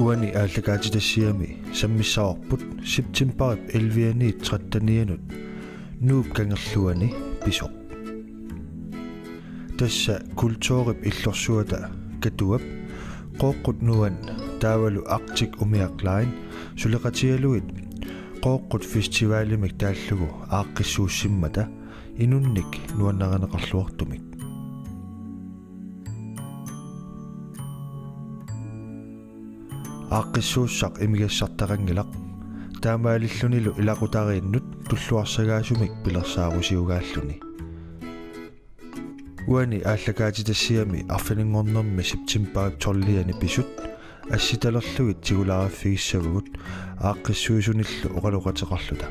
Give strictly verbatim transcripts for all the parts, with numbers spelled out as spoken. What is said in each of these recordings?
Uani aallakaatitassiami sammissavarput septembarip elleve-anit tretten-ianut Nuup Kangerluani pisoq. Tassa kulturip illorsuata Katuap Qooqqut Nuan taavalu Arctic Umiaq Line suleqatigalugit Qooqqut Festivalimik taallugu aaqqissuussimmata inunnik nuannarineqarluartumik. Aaqqissuussaq imigassartaqanngilaq, taamaalillunilu ilaqutariinnut tulluarsagaasumik pilersaarusiugaalluni. Uani aallakaatitassiami arfininngornermi septembarip tolv-iani pisut assitalerlugit tigulaariffigissavagut aaqqissuisunillu oqaloqateqarluta.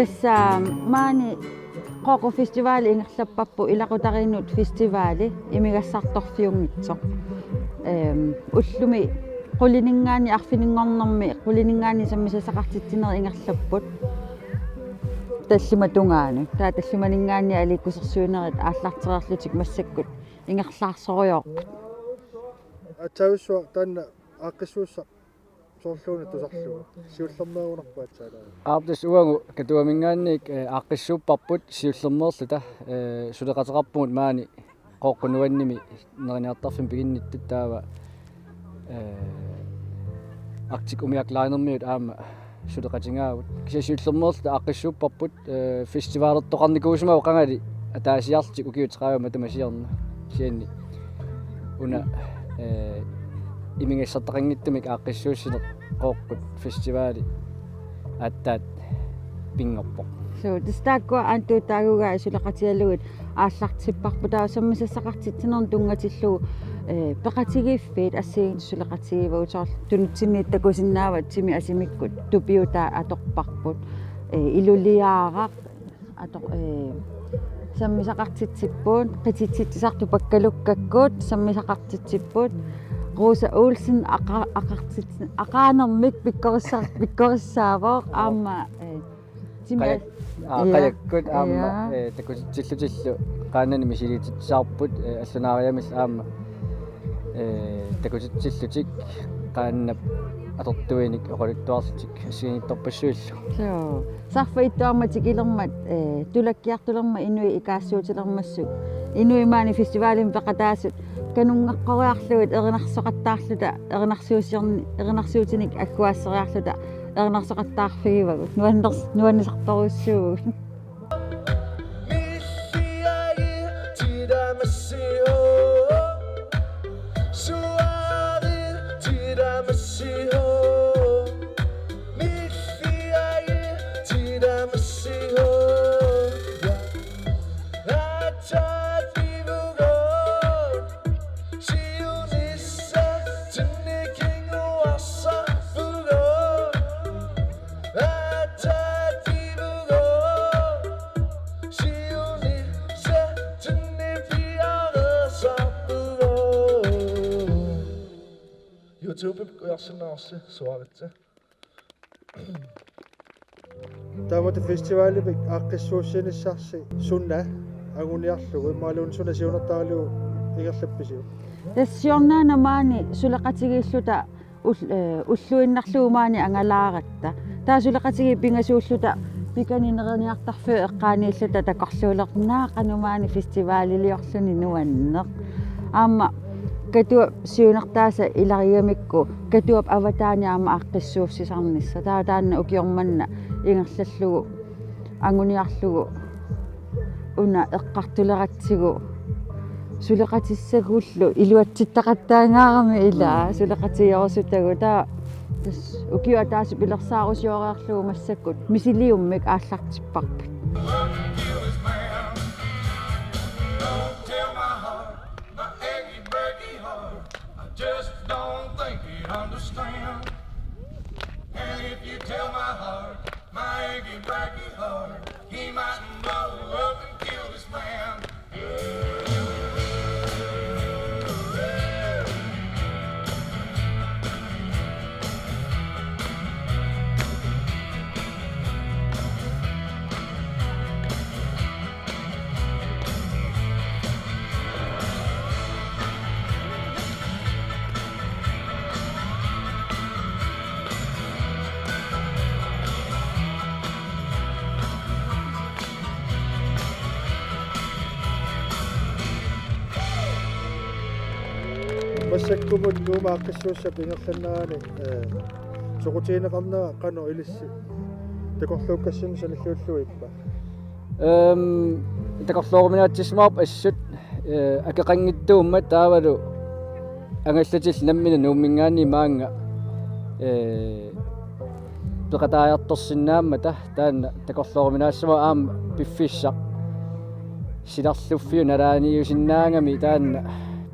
Tassa maani Qooqqut Festival ingerlapparput ilaqutariinnut festivali imigassartorfiunngitsoq. Ehm, ullumi qulininngaanniit arfininngornermi qulininngaanniit sammisassaqartitsinerit ingerlapput. Tallimat tungaanut. Taava tallimaninngaanniit aliikkusersuinerit aallartereerlutik massakkut ingerlaarsorujoorput. Aatsaarsuaq taanna aaqqissuussaq soorluuna tusarlugu. Siullermeerunarpoq aatsaat. Aap, tassa uagut Katuaminngaanniit, eh, aaqqissuupparput siullermeerluta, eh, suleqateqarpugut maani Qooqqut Nuannimi neriniartarfimmi piginnittut taava, eh, Arctic Umiaq Linermiut aamma suleqatigaagut. Kisianni siullermeerluta aaqqissuupparput, eh, festivalertoqarnikuusimavoq qangali ataasiarlutik ukiut tredive matuma siorna. Kisianni una, eh, imigassartaqanngitsumik aaqqissuussineq Qooqqut Festivali aatsaat pinngorpoq. Suu, tassa taakkua aamma tuutaagugai suleqatigalugit aallartipparput taava sammisassaqartitsinermut tunngatillugu, eh, peqatigiiffiit assigiinngitsut suleqatigivagut, soorlu tunutsinniit takusinnaavat timi asimikkut tupiutaa atorparput. Eh, Iluliaaraq ator-, eh, sammisaqartitsipput, qititsitsisartut Pakkalukkakkut sammisaqartitsipput, Rosa Olsen aqa-, aqartits-, aqaanermik pikkorissa-, pikkorissaavoq aamma, eh, timi-, Qajak-, aa, ja, qajakkut aamma, ja, eh, takutitsillutillu qaannani misiliititsisarput, eh, allunaariamillu aamma, eh, takutitsillutik qaannap atortuinik oqaluttuarlutik assigiinngitsorpassuillu. Suu. Sarfaq ittuarmat tikilermat, eh, tulakkiartulermat inuit ikaassuutilermassuk. Inuit maani festivalimi peqataasut kanungaqqoriarlugit erinarsoqattaarluta, erinarsuusiorni-, erinarsuutinik agguaasseriarluta erinarsoqattaarfigivagut. Nuanners-, nuannisartorujussuuvugut. YouTube-ip ujarsinnaavarsi suaritsi. Taamatut festivalimik aaqqissuussinissarsi suna anguniarlugu imaluunniit suna siunertaralugu ingerlappisiuk? Tassa siornaana maani suleqatigiilluta ul-, eh, ulluinnarlugu maani angalaaratta. Taava suleqatigiit pingasuulluta pikani neriniartarfiup eqqaaniilluta takorluulerput: Naa, qanoq maani festivaliliorluni nuanneq. Aamma Katuap siunertaasa ilagigamikku Katuap avataani aamma aaqqissuussisarnissaq. Taava taanna ukioq manna ingerlallugu anguniarlugu una eqqartuleratsigu suleqatissagullu iluatsittaqattaangaarami ilaa, mm, suleqatigerusutagut. Taava tassa ukiup ataaseq pilersaarusioriarlugu massakkut misiliummik aallartipparput. I just don't think he'd understand. And if you tell my heart, my achy breaky heart, he might blow up and kill this man. Massakkumut uuma aaqqissuussap ingerlanerani, ee, soqutigineqarnera qanoq ilissi takorluukkassinnut sanilliullugu ippa? Ehm, takorlooruminaatsissimavarput assut, ee, akeqanngitsuummat taavalu angallatillu nammineq Nuumminngaanniit maannga, ee, peqataajartorsinnaammata taanna takorlooruminaassimavoq aamma piffissaq silarluffiup nalaaniusinnaagami taanna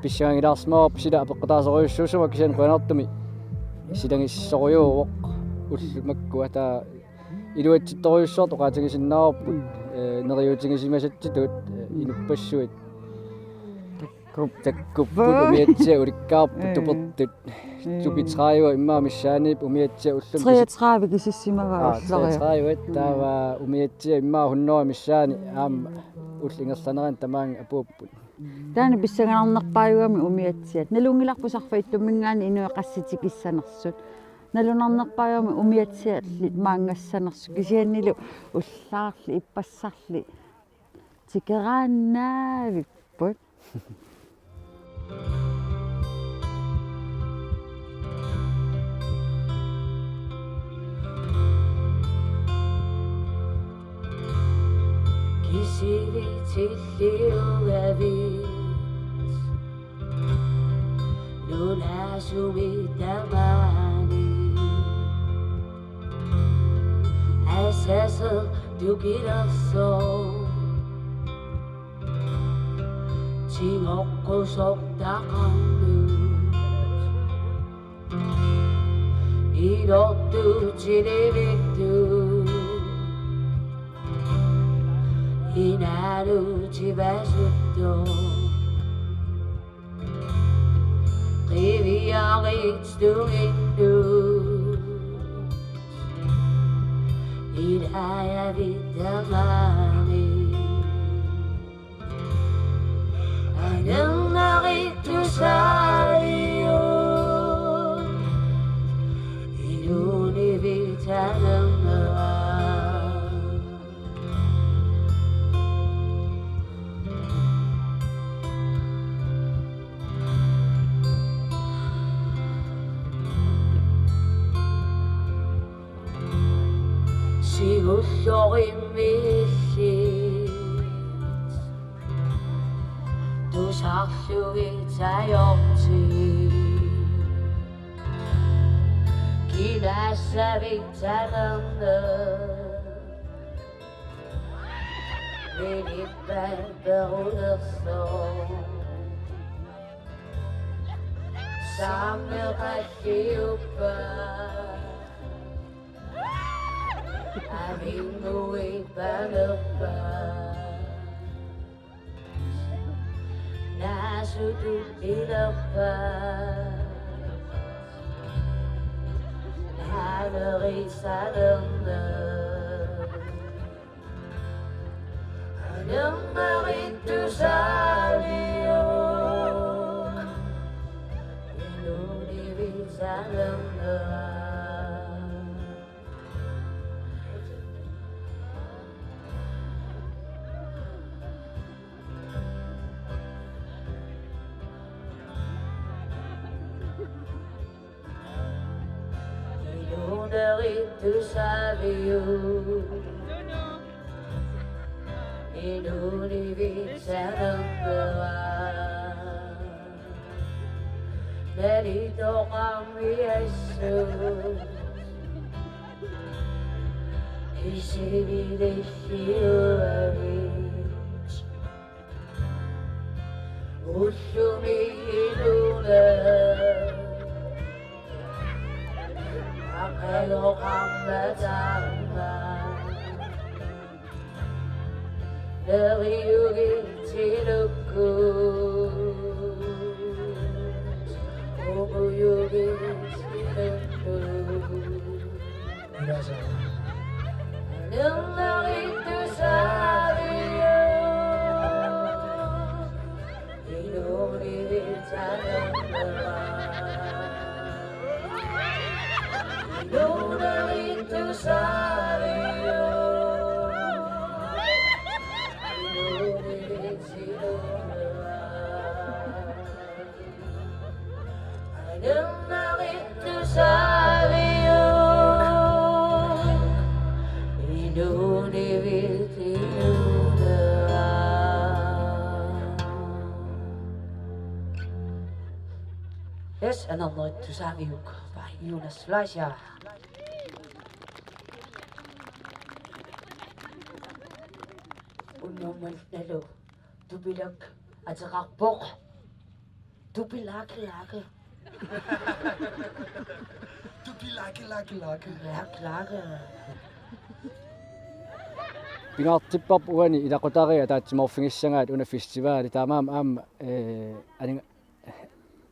pissangangilaarsimavarput, sila apeqqutaasorujussuussaaq kisianni qujanartumik silagissorujuuvoq ullut makkua. Taava iluatsittorujussuartut oqaatigisinnaavarput, ee, neriuutigisimasatsitut, ee, inuppassuit. Takkup-, takkupput, umiatsiat ulikkaarput, mm, tupertut. Mm. Tupi tredive immaqa missaaniippoq, umiatsiat ullumi kisi-, treogtredive kisissimavaa. Aa, ulloriaq. Treogtredive, mm, taava umiatsiat immaqa hundrede missaani aamma ullut ingerlaneranni tamaanga apuupput. Taanna pissanganarnerpaajugami umiatsiat. Nalunngilarput Sarfagittumminngaanniit inuit qassit tikissanersut. Nalunarnerpaajugami umiatsiallit maanngassanersut. Kisiannili ullaarli ippassarli tikeraannaavipput. Kisivit tilliugavit nunasumik tamaani. Asaseq tukilersoq tigoqqusoqtaqarnut. Ilortut tilivittut inaanut tivasuttoq. Qiviarit tunginnut ilaajavit tamaani. Anernerit tusaaliuk inuunivit anernera. Sigullugu immiillit tusarlugit ajortit. Kinassavit talerneq minippat perunersoq. Sammeqalliuppat avinnguit panerpat. Naasutut pilerpat naanerit salerneq. Anernerit tusaaliuk inuunivit anernera. Tusaaviuk inuunivitsanerpara. Nalitoqarmiassut isinililliuavit. Ullumi inuuna aqaloqarmataarmat. Neriugit tilukku. Umuyugit tilukku. Ilaasa. Anernarit tusaaviuk. Inuunivitsanerpara. Inuunivitsanerpara. Anernarit tusaaviuk. Inuunivitsanerpara. Yes, anernarit tusaaviuk by Jonas Fleischer. Unnummut nalu Tupilak ateqarpoq. Tupilak, lak. Tupilak, lak, lak. Lak, lak. Pingaartipparput uani ilaqutariit ataatsimoorfigissagaat una festivali, taamaammat aamma, ee, aninga-,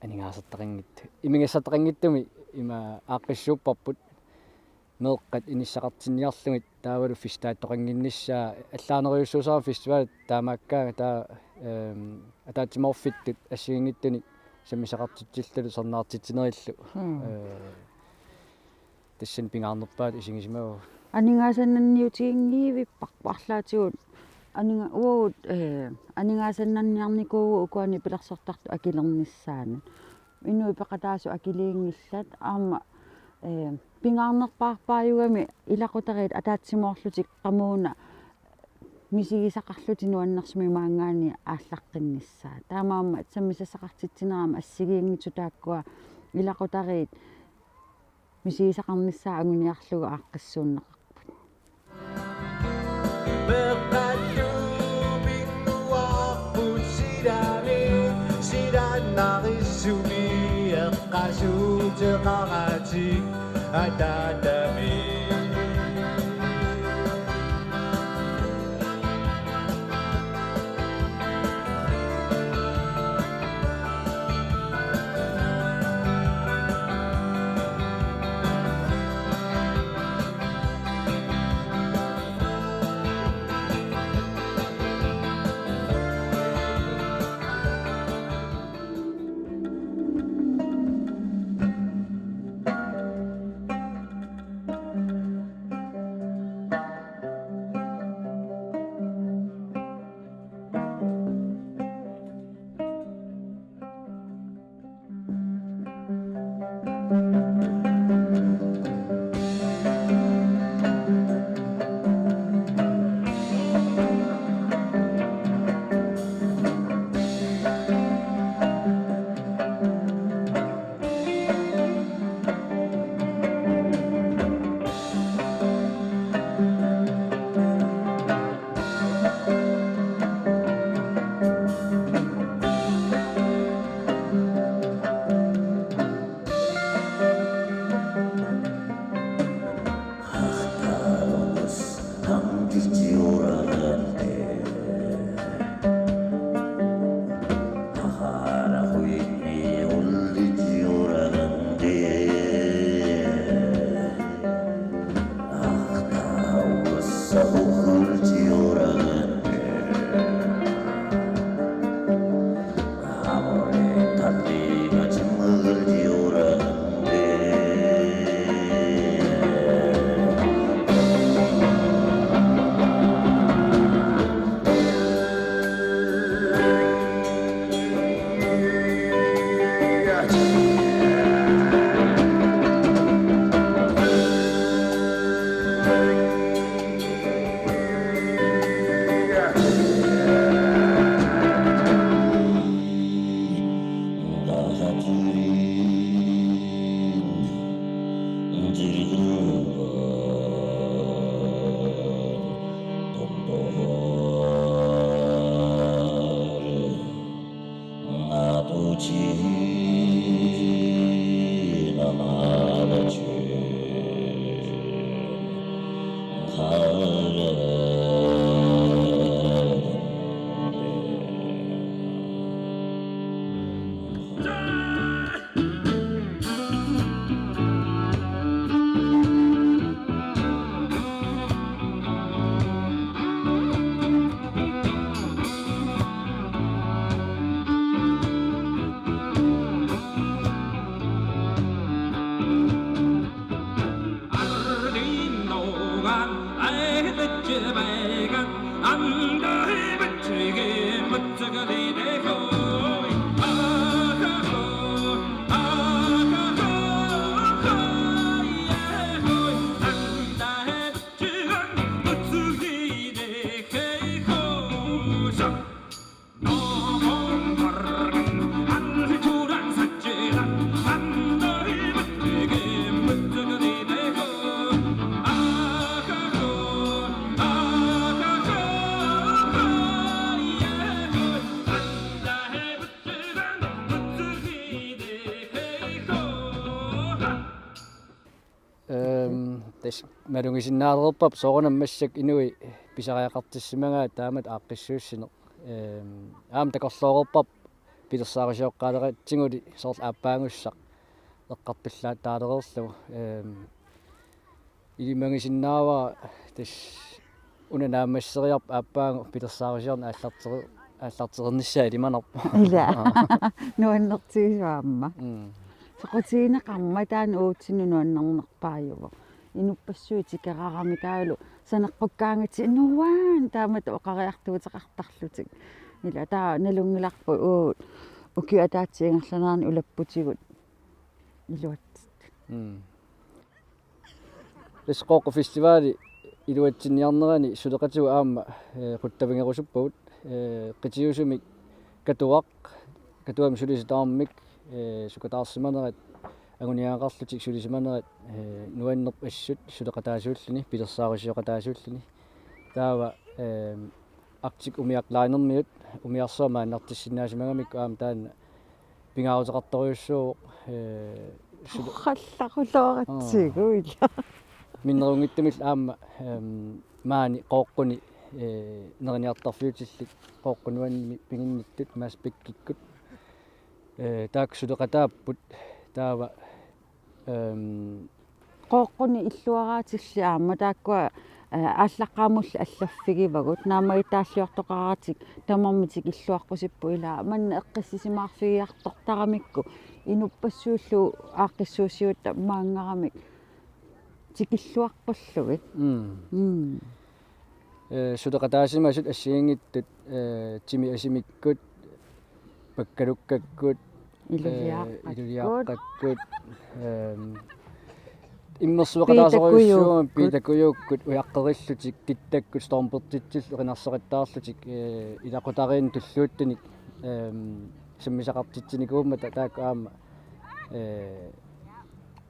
aningaasartaqanngitsoq. Imigassartaqanngitsumik ima aaqqissuupparput. Meeqqat inissaqartinniarlugit taavalu festaattoqannginnissaa, allaanerujussuusarami festivali taamaakkaangat, taava, ehm, ataatsimoorfittut assigiinngitsunik sammisaqartitsilluta sernaartitsinerillu. Hmm. Eh, tassani pingaarnerpaatut isigisimavagut. Aningaasannanniutiginngivipparput arlaatigut. Aninga-, uagut, eh, aningaasannanniarnikuuvugut ukuani pilersortartut akilernissaannut. Inuit peqataasut akiliinngillat aamma, eh, pingaarnerpaarpaajugami ilaqutariit ataatsimoorlutik qamuuna misigisaqarlutik nuannersumik maanngaanniit aallaqqinnissaat. Taamaammat sammisassaqartitsineq aamma assigiinngitsut taakkua ilaqutariit misigisaqarnissaat anguniarlugu aaqqissuunneqarput. Meeqqallu pinnguarput silami, silaannarissumi eqqasuuteqaratik ataatami. Ehm, tassa malugisinnaalerpara soorunami massakkut inuit pisariaqartissimagaat taamatut aaqqissuussineq. Ehm, aamma takorloorerpara pilersaarusioqqaalerutsiguli soorlu aappaagussaq eqqartullaattaalereerlugu. Ehm, ilimagisinnaavara tassa una naammasseriarpat aappaagu pilersaarusiorneq aallarteri-, aallarterinnissaa ilimanarpoq. Ila. Nuannertigisoq aamma. Mm. Soqutigineqarmat taanna uatsinnut nuannernerpaajuvoq. Inuppassuit tikeraramik taavalu saneqqukkaangatsigu nuan taamatut oqariartuuteqartarlutik. Ila taava nalunngilarput uagut ukiup ataatsip ingerlanerani ulapputigut iluatsitut. Mm. Tassa Qooqqut Festivali iluatsinniarnerani suleqatigut aamma, eh, quttavigerusuppagut, eh, qitiusumik Katuaq, Katuami sulisut tamarmik, eh, sukataarsimanerat, anguniagaqarlutik sulisimanerat, eh, nuannerpoq assut suleqataasuulluni, pilersaarusioqataasuulluni. Taava, eh, Arctic Umiaq Linermiut umiarsuarmik maannartissinnaasimagamikkit aamma taanna pingaaruteqartorujussuuvoq, eh, sulu-, Oqallaqulooratsigu ila. Minnerunngitsumillu aamma, ehm, maani Qooqquni, eh, neriniartarfiutillit Qooqqut Nuanni piginnittut Mads Bechtikkut. Eh, taakku suleqataapput taava, ehm, Qooqquni illuaraatillit aamma taakkua, eh, aallaqqaamulli allaffigivagut naammagittaalliortoqaratik tamarmik tikilluaqqusipput ila manna eqqissisimaarfigiartortaramikku inuppassuillu aaqqissuussiuutta maanngaramik tikilluaqqullugit. Mm. Mm. Eh, suleqataasimasut assigiinngitsut, eh, Timi Asimikkut, Pakkalukkakkut, Iluliaaqqakkut. Eh, Iluliaaqqakkut, ehm, immersueqataasorujussuummata Piitakujuukkut. Piitakujuukkut, Ujaqqerillutik, Kittakkut, Stormbertitsillu erinarsoqattaarlutik, eh, ilaqutariinnut tulluuttunik, ehm, sammisaqartitsinikuummata taakku aamma, eh,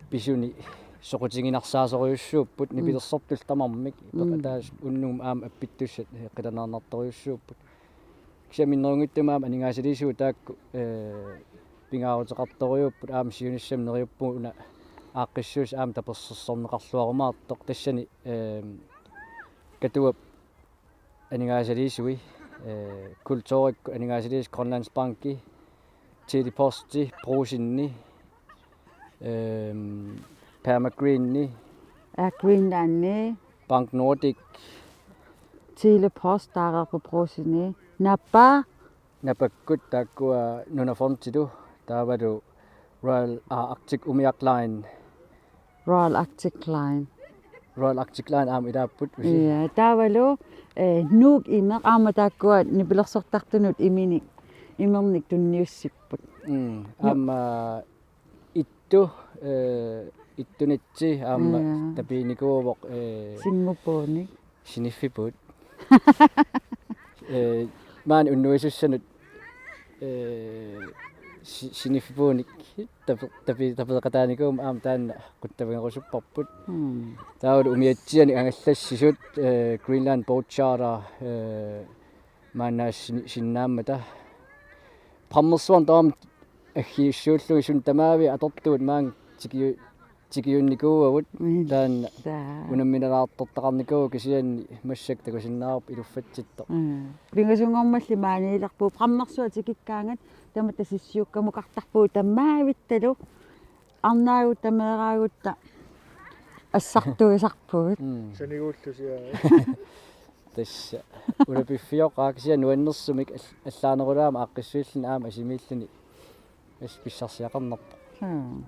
pisuni soqutiginarsaarsorujussuupput, mm, nipilersortullu tamarmik, mm, peqataasut unnugu aamma appittussat, eh, qilanaarnartorujussuupput. Kisianni minnerunngitsumik aamma aningaasaliisugut taakku, eh, pingaaruteqartorujuupput aamma siunissami neriuppugut una aaqqissuussaq aamma tapersersorneqarluarumaartoq tassani, eh, Katuap aningaasaliisui, eh, Kulturikkut aningaasaliisut Grønlandsbanki, Tele-Posti, Brugsenni, ehm, Perma Greenni, Air Greenlandi, Bank Nordik, Tele-Post taareerpoq Brugsenni, Napa, Napakkut taakkua Nunafondilu, taavalu Royal, ah, Arctic Umiaq Line. Royal Arctic Line. Royal Arctic Line aamma ilaapput usi. Ja, taavalu, eh, Nuuk Imeq aamma taakkua nipilersortartunut iminik, imernik tunniussipput. Mm, nu- aamma Ittu, eh, Ittunitsi aamma, ja, tapiinikuuvoq, eh, Singupuunik. Siniffipuut. Eh, maani unnuisussanut, eh, si-, siniffipuunik tape-, tape-, tapeeqataanikuummat aamma taanna quttavigerusupparput. Mm. Taavalu umiatsianik angallassisut, eh, Greenland Boat Charter, eh, maannaasinnaammata tamarmik. Prammersuarneq tamarmi aggiussuullugit suna tamaavik atortugut maanga tikiu-, tikiunnikuuagut. Mm. Taanna, taa, unamminalaartortaqarnikuuvoq kisianni massakkut takusinnaavarput iluffatsittoq. Mm. Pingasunngormalli maaniilerpugut prammersuaq tikikkaangat tamatta sissiukkamukartarpugut tamaavittalu arnaagut tameeraagutta assartuisarpugut. Mm. Saniguullusi aa. Tassa. Ulapiffioqaaq kisianni nuannersumik all-, allaanerulaamik aaqqissuulluni aamma asimiilluni. Tassa pissarsiaqarnerpoq. Hmm.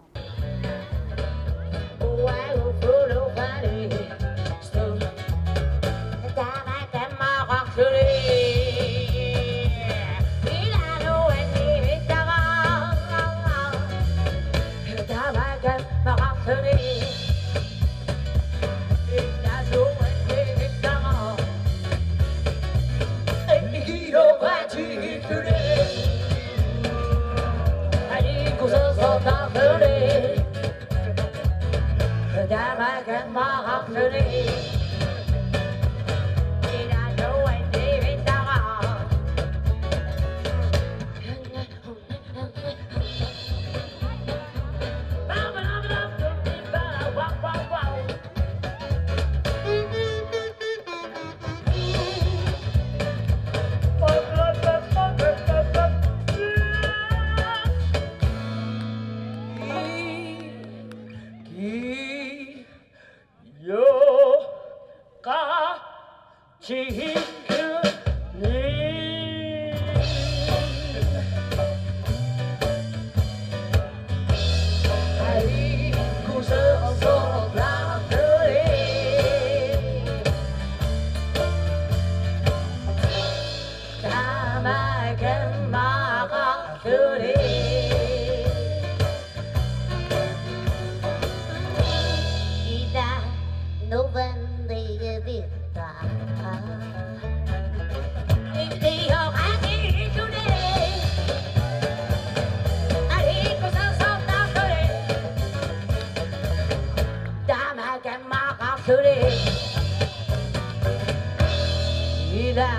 Ila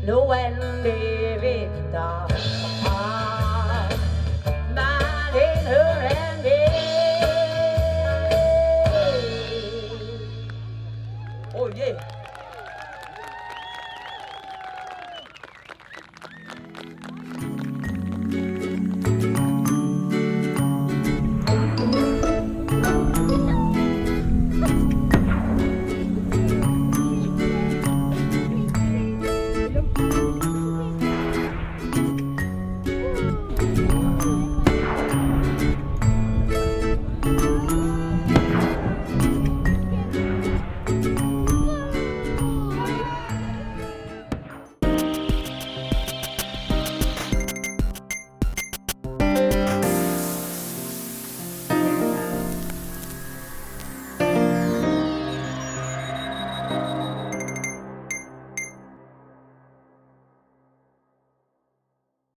nuannivitta. Malinuanni. Oh yeah.